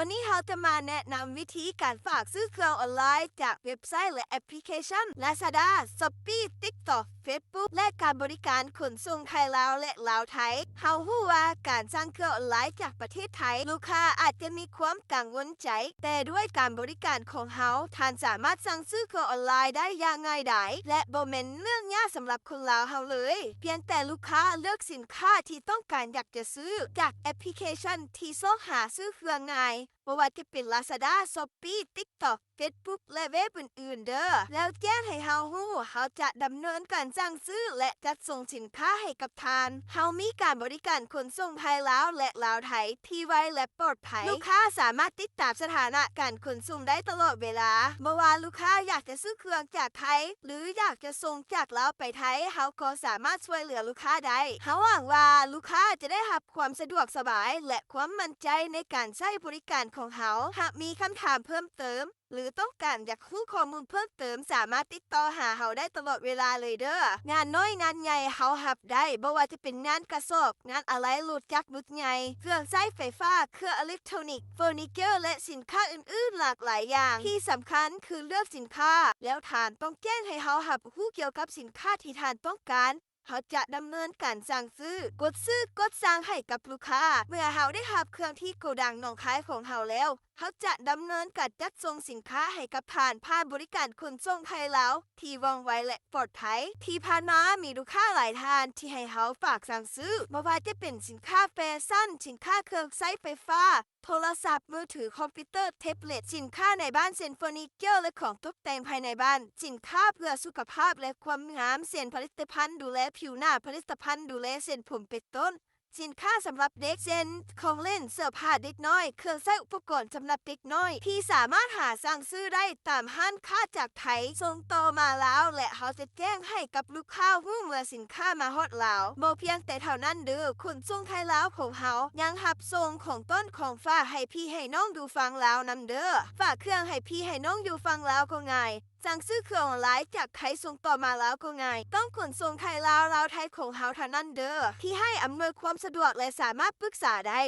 ວັນນີ້ເຮົາຈະມາແນະນຳວິທີການຝາກຊື້ເຄື່ອງອອນລາຍຈາກເວັບໄຊ ແລະ ແອັບພລິເຄຊັນ Lazada, Shopee, TikTok, Facebook ແລະ ການບໍລິການຂົນສົ່ງໄທລາວ ແລະ ລາວໄທ. ເຮົາຮູ້ວ່າການສັ່ງເຄື່ອງອອນລາຍຈາກປະເທດໄທ, ລູກຄ້າອາດຈະມີຄວາມກັງວົນໃຈ, ແຕ່ດ້ວຍການບໍລິການຂອງເຮົາ, ທ່ານສາມາດສັ່ງຊື້ເຄື່ອງອອນລາຍໄດ້ຢ່າງງ່າຍດາຍ ແລະ ບໍ່ແມ່ນເລື່ອງຍາກສຳລັບຄົນລາວເຮົາເລີຍ. ພຽງແຕ່ລູກຄ້າເລືອກສິນຄ້າທີ່ຕ້ອງການຢາກຈະຊື້ຈາກແອັບພລິເຄຊັນທີ່ຊອກຫາຊື້ເຄື່ອງງ່າຍ, ບໍ່ວ່າຈະເປັນ Lazada, Shopee, TikTok, Facebook ແລະ ເວັບອື່ນໆເດີ ແລ້ວແຈ້ງໃຫ້ເຮົາຮູ້, ເຮົາຈະດຳເນີນການສັ່ງຊື້ ແລະ ຈັດສົ່ງສິນຄ້າໃຫ້ກັບທ່ານ. ເຮົາມີການບໍລິການຂົນສົ່ງໄທລາວ ແລະ ລາວໄທທີ່ໄວ ແລະ ປອດໄພ. ລູກຄ້າສາມາດຕິດຕາມສະຖານະການຂົນສົ່ງໄດ້ຕະຫຼອດເວລາ. ບໍ່ວ່າລູກຄ້າຢາກຈະຊື້ເຄື່ອງຈາກໄທ ຫຼື ຢາກຈະສົ່ງຈາກລາວໄປໄທ, ເຮົາກໍສາມາດຊ່ວຍເຫຼືອລູກຄ້າໄດ້. ເຮົາຫວັງວ່າລູກຄ້າຈະໄດ້ຮັບຄວາມສະດວກສະບາຍ ແລະ ຄວາມໝັ້ນໃຈໃນການໃຊ້ບໍລິການຂອງເຮົາ. ຫາກມີຄຳຖາມເພີ່ມເຕີມ ຫຼື ຕ້ອງການຢາກຮູ້ຂໍ້ມູນເພີ່ມເຕີມ, ສາມາດຕິດຕໍ່ຫາເຮົາໄດ້ຕະຫຼອດເວລາເລີຍເດີ. ງານນ້ອຍງານໃຫຍ່ເຮົາຮັບໄດ້, ບໍ່ວ່າຈະເປັນງານກະສອບ, ງານອາໄຫຼ່ລົດຈັກລົດໃຫຍ່, ເຄື່ອງໃຊ້ໄຟຟ້າ, ເຄື່ອງເອເລັກໂທຣນິກ, ເຟີນີເຈີ ແລະ ສິນຄ້າອື່ນໆຫຼາກຫຼາຍຢ່າງ. ທີ່ສຳຄັນຄືເລືອກສິນຄ້າ, ແລ້ວທ່ານຕ້ອງແຈ້ງໃຫ້ເຮົາຮັບຮູ້ກ່ຽວກັບສິນຄ້າທີ່ທ່ານຕ້ອງການ. ເຮົາຈະດຳເນີນການສັ່ງຊື້, ກົດຊື້, ກົດສັ່ງໃຫ້ກັບລູກຄ້າ. ເມື່ອເຮົາໄດ້ຮັບເຄື່ອງທີ່ໂກດັງໜອງຄາຍຂອງເຮົາແລ້ວ, ເຮົາຈະດຳເນີນການຈັດສົ່ງສິນຄ້າໃຫ້ກັບທ່ານຜ່ານບໍລິການຂົນສົ່ງໄທລາວທີ່ວ່ອງໄວ ແລະ ປອດໄພ. ທີ່ຜ່ານມາມີລູກຄ້າຫຼາຍທ່ານທີ່ໃຫ້ເຮົາຝາກສັ່ງຊື້, ບໍ່ວ່າຈະເປັນສິນຄ້າແຟຊັນ, ສິນຄ້າເຄື່ອງໃຊ້ໄຟຟ້າ, ໂທລະສັບມືຖື, ຄອມພິວເຕີ, ແທັບເລັດ, ສິນຄ້າໃນບ້ານເຊັ່ນເຟີນີເຈີ ແລະ ຂອງຕົກແຕ່ງພາຍໃນບ້ານ, ສິນຄ້າເພື່ອສຸຂະພາບ ແລະ ຄວາມງາມ ເຊັ່ນຜະລິດຕະພັນດູແລຜິວໜ້າ, ຜະລິດຕະພັນດູແລເສັ້ນຜົມ ເປັນຕົ້ນ, ສິນຄ້າສຳລັບເດັກ ເຊັ່ນ ຂອງຫຼິ້ນ, ເສື້ອຜ້າເດັກນ້ອຍ, ເຄື່ອງໃຊ້ອຸປະກອນສຳລັບເດັກນ້ອຍ ທີ່ສາມາດຫາສັ່ງຊື້ໄດ້ຕາມຮ້ານຄ້າຈາກໄທ ສົ່ງຕໍ່ມາລາວ ແລະ ເຮົາຈະແຈ້ງໃຫ້ກັບລູກຄ້າຮູ້ເມື່ອສິນຄ້າມາຮອດລາວ. ບໍ່ພຽງແຕ່ເທົ່ານັ້ນເດີ, ຂົນສົ່ງໄທລາວຂອງເຮົາຍັງຮັບສົ່ງຂອງຕົ້ນຂອງຝາກໃຫ້ພີ່ໃຫ້ນ້ອງຢູ່ຝັ່ງລາວນຳເດີ. ຝາກເຄື່ອງໃຫ້ພີ່ໃຫ້ນ້ອງຢູ່ຝັ່ງລາວກໍງ່າຍ, ສັ່ງຊື້ເຄື່ອງອອນລາຍຈາກໄທສົ່ງຕໍ່ມາລາວກໍງ່າຍ. ຕ້ອງຂົນສົ່ງໄທລາວ, ລາວໄທຂອງເຮົາເທົ່ານັ້ນເດີ ທີ່ໃຫ້ອຳນວຍຄວາມສະດວກ ແລະ ສາມາດປຶກສາໄດ້.